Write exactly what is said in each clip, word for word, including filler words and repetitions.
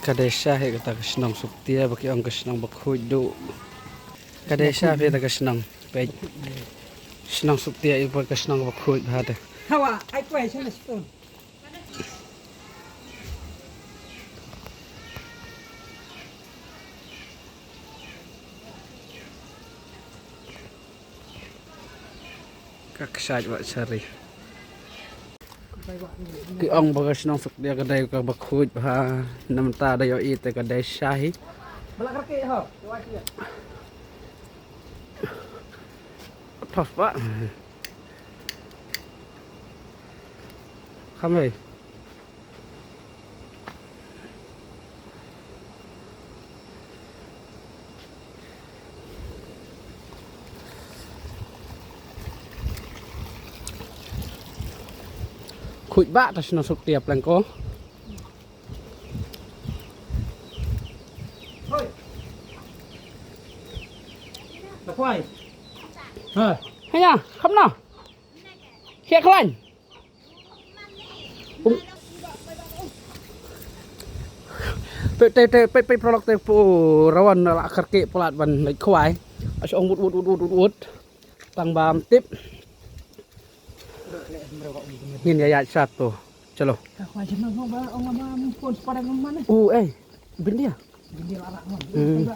Ka dei sha hi kata ka shnong Suktia ba ki ong ka shnong ba khuid duh. Ka dei sha hi kata ka shnong. Peit. Shnong Suktia i ba ka shnong ba khuid bha te. Hawa, ai kwai sha na stone. Ka kshaid wa shari. Ki ong ba ka shnong Suktia ka dei ka ba khuid bha, namta da ïohi te ka dei sha hi. Thos ba. Kham hei. Khuid bha ta shnong Suktia pleng ko. Hoi. Hoi. Haya, kham na. Khia khlain. Peit, peit, peit, peit, peit paralok te pu rawan la kyrkieh palat ban leit khwai. Ash ong wut, wut, wut, wut, wut, wut. Tang ba ym tip. Ngin ïa ïaid sha to. Chalo. U, eh. Bindia. Hmm.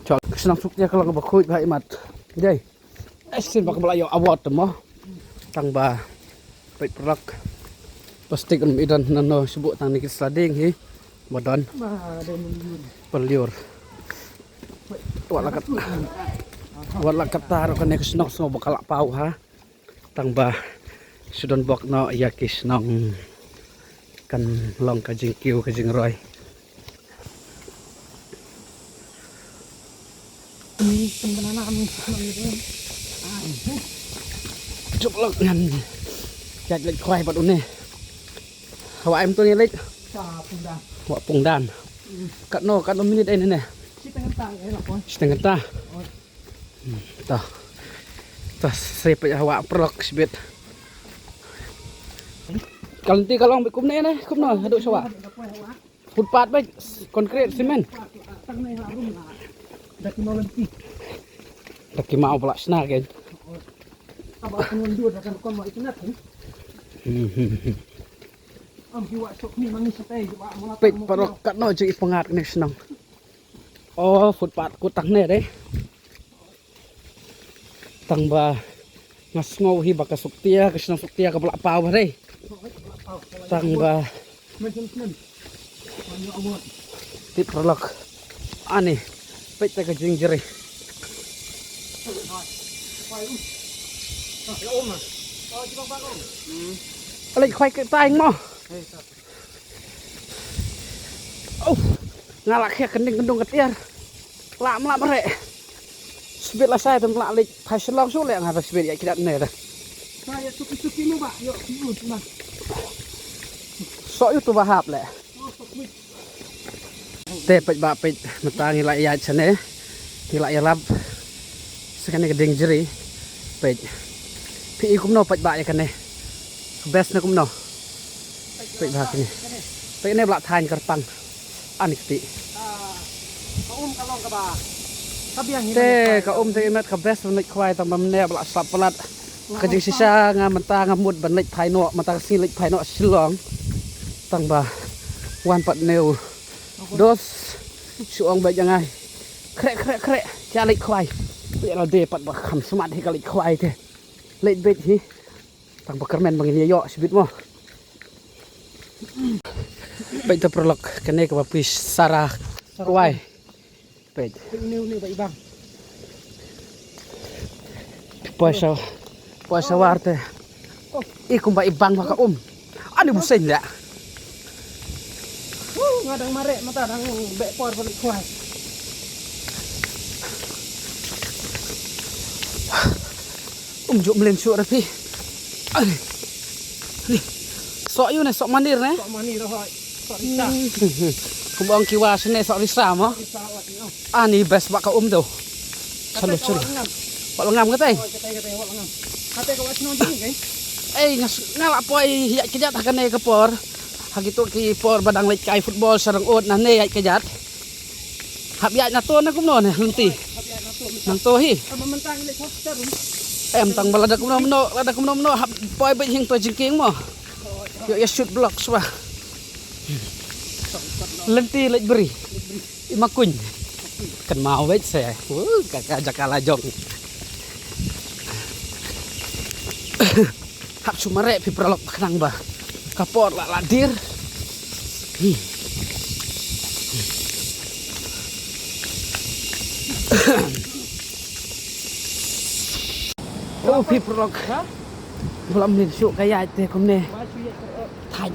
Chalo, shnong Suktia ka long ba khuid bha imat. Dei. Ai, sien ba ka ba la ïoh award te mo. Tang ba peit paralok. Plastik um i don nano shu buh tang ne ki sla dieng hi. Ba don. Ba lyiur. Wat la kat. Wat la katta ruh kane ka shnong sngew ba ka la paw ha. Tang ba shu don bok noh ïa ki shnong. Kan long ka jingkiew ka jingroi. Jop lok ngan. Ïa leit khwai bad une. Hawa em tu ni leit. Wa pung dan. Katno, katno minit ai ne ne. Shiteng kynta. Hmm, ta. Ta sep ïa hawa paralok shibit. Ka lynti ka long beit kumne ne, kumno haduh sha wa. Footpath beit, concrete, cement. Da ki maw ba la shna kein. Hmm, hmm, hmm. Peit paralok katno jong i pyngngad kane shnong. Oh, footpath kut tang ne re. Tang ba nga sngew hi ba ka Suktia, ka shnong Suktia ka ba la paw ba re. Tang ba tip paralok. Ani, peit te ka jingjri. Alai khwai ka tai mo. Oh, nga la khia kynding kyndong ka tiar. Lam lam re. Sbit la sai tam la leit phai Shillong shu le nga ba sbit ïa kidat ne da. So yu tu ba hap le. Te peit ba peit mynta ngi la ïaid shane. Ngi la ïalap. Sa kane ka dieng jri. Peit. Phi i kumno peit ba ïa kane. Best ne kumno. Peit ba kane. Peit ne ba la thaiñ kyrpang. Ani kti. Ka um ka long kaba. Ka biang hi. Te ka um te met ka best ban leit khwai tang ba mynne ba la slap palat. Ka jingshisha nga mynta nga mut ban leit phai noh, mynta ka sngi leit phai noh Shillong. Tang ba wan pat ne u dos shu ong beit ïa nga. Khreh khreh khreh, ïa leit khwai. Ïa la de pat ba kham smat hi ka leit khwai te. Leit beit hi. Tang ba kyrmen ba ngin ïa ïoh shibit mo. Beit te paralok kane kaba phi sara khwai. Peit. Une une ba i bang. Poi sa, poi sa war te. I kumba i bang ba ka um. Ani bu seiñ la. Nga dang mareh mynta dang beh por balik khwai. Um ju mlien shuh ra phi. Ani. Ani. Sok yu ne sok manir ne. Sok manir hoi. Sok risa. Kumba ong ki wa sene sok risa mo. Risa wat ni. Ani best ba ka um do. Chalo chalo. Wat la ngam katai. Katai katai wat la ngam. Katai ka wat shnong jing kai. Ei nga la poi ïa kjat ha kane ka por. Ha kito ki por ba dang leit kai football sha rong-ut nangne ïaid ka jat. Hap ïaid na to ne kumno ne lynti. Nangto hi. Em tang ba lada kumno kumno, lada kumno kumno hap poi beit hangto jingkieng mo. Ïoh ïa shoot block shuwa. Lynti leit bri. I Makuiñ. Kynmaw beit se. Uh, ka, ka jaka la jong. Hap shu mareh phi paralok khnang ba ka por la la dier. Hmm. Oh, phi paralok. Ba lam leit shuh ka ïaid te kumne. Thait.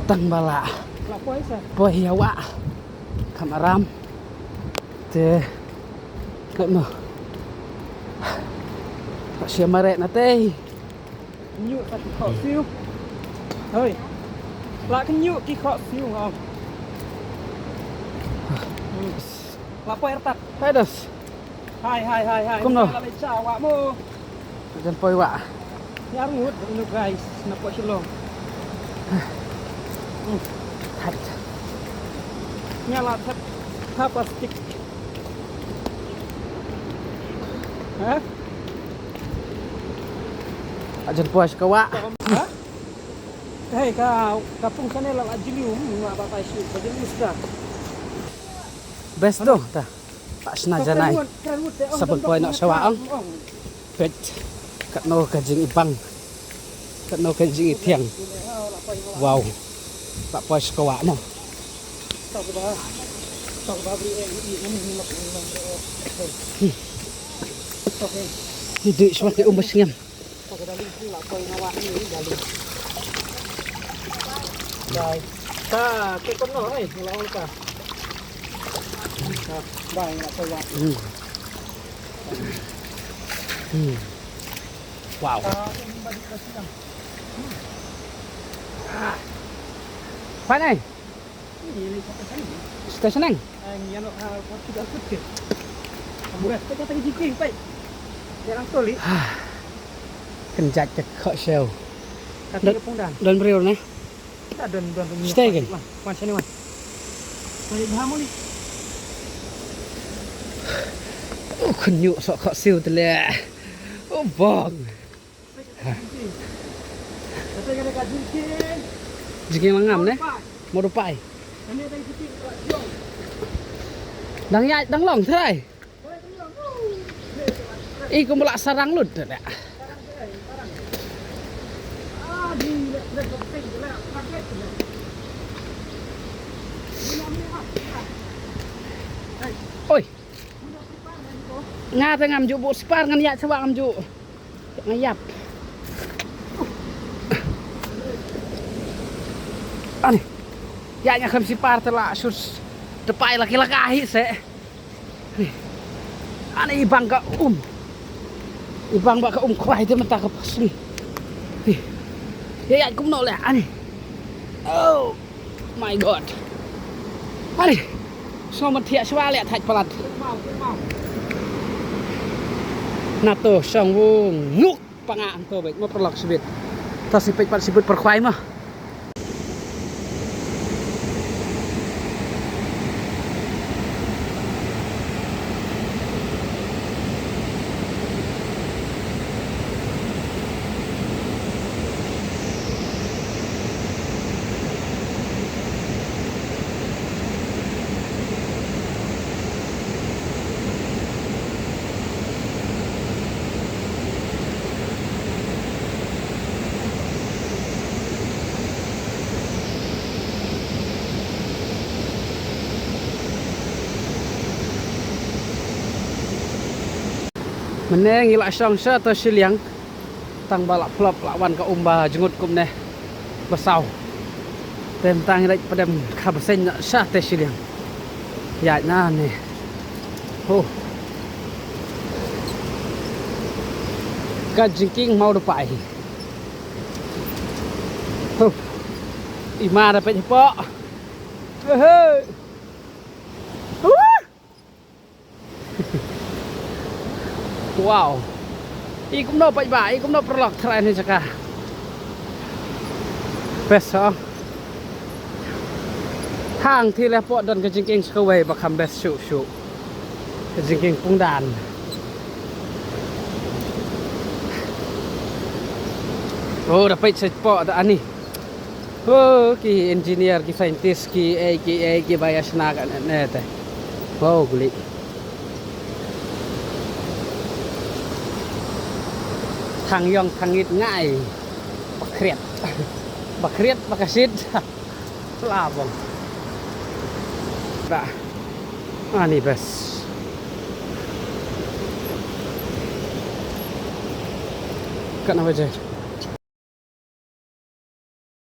Tang ba la poi ïa wah. Kham aram. Te. Leit mo. Ka shu mareh na te. Nyu ka ti khok siu. Hoi. La ka nyu ki khok siu ngam. La poi artat. Hai dos. Hai, hai, hai, hai. Kumno? La leit sha wah mo. Jan poi wah. Ïa rngut, you know, guys, na poi Shillong. Hmm. Thait. Ïa la thait. Ha plastic. Ha? Jan poi sha ka wah. Ha? Hei, ka, ka pung sane la, la jylliew, hmm, nga ba tai shu, ka jylliew sda. Best tu, ta. Ta shna janai. Sa pynpoi noh sha wah ong. Peit. Katno ka jingibang. Katno ka jingithiang. Wow. Ta poi sha ka wah mo. Ni dei shuwa ki um ba sngem. Bai. Ta, ke kono, eh, la ol ka. Ta, bai, la ol ka. Hmm. Hmm. Wow. Ta, ini bagi ka siang. Pan, eh? Stationeng. Kynjat ka khohsiew. Don briew ne? Stay again. Wan shane wan. Oh, khynñiuh soh khohsiew te leh. Oh, bong. Jingkieng la ngam ne? Mo dupai. Dang ïaid, dang long trai. I kumba la sarang lut ne. Oi. Nga te ngam ju buh spar, ngan ïaid shuwa ngam ju. Nga ïap. Ani. Ïa nga khlem sipar te la shu dupai la ki la ka hi se. Ani. Ani i bang ka um. I bang ba ka um khwai te mynta ka pas ni. Ni. Ïa ïa kumno le ani. Oh. My God. Ani. Sngewbha thiah shuwa leh thait palat. Na to shong wung nguk panga to bek mo paralok shibit. Ta sipit pat sipit parkhwai mo. Mynne ngi la shong sha to shiliang. Tang ba la phlop la wan ka um ba jngut kumne ba saw. Te mynta ngi leit pdem kha bseiñ na sha te shiliang. Ïaid na ne. Ho. Ka jingkieng maw da pai. Ho. I ma da peit hapoh. He he. Huh. Wow. I kumno paidbah, i kumno paralok trai ne jaka. Best ha. Hangtei leh pok don ka jingkieng sha kawei ba kham best shuh shuh. Ka jingkieng pungdan. Oh, da peit sha pok da ani. Oh, ki engineer, ki scientist, ki ei, ki ei, ki ba ïa shna ka ne, ne te. Wow, guli. Thang ïong, thang it ngai. Ba khriat. Ba khriat, ba ka shit. Labong. Da. Ani best. Katno baje?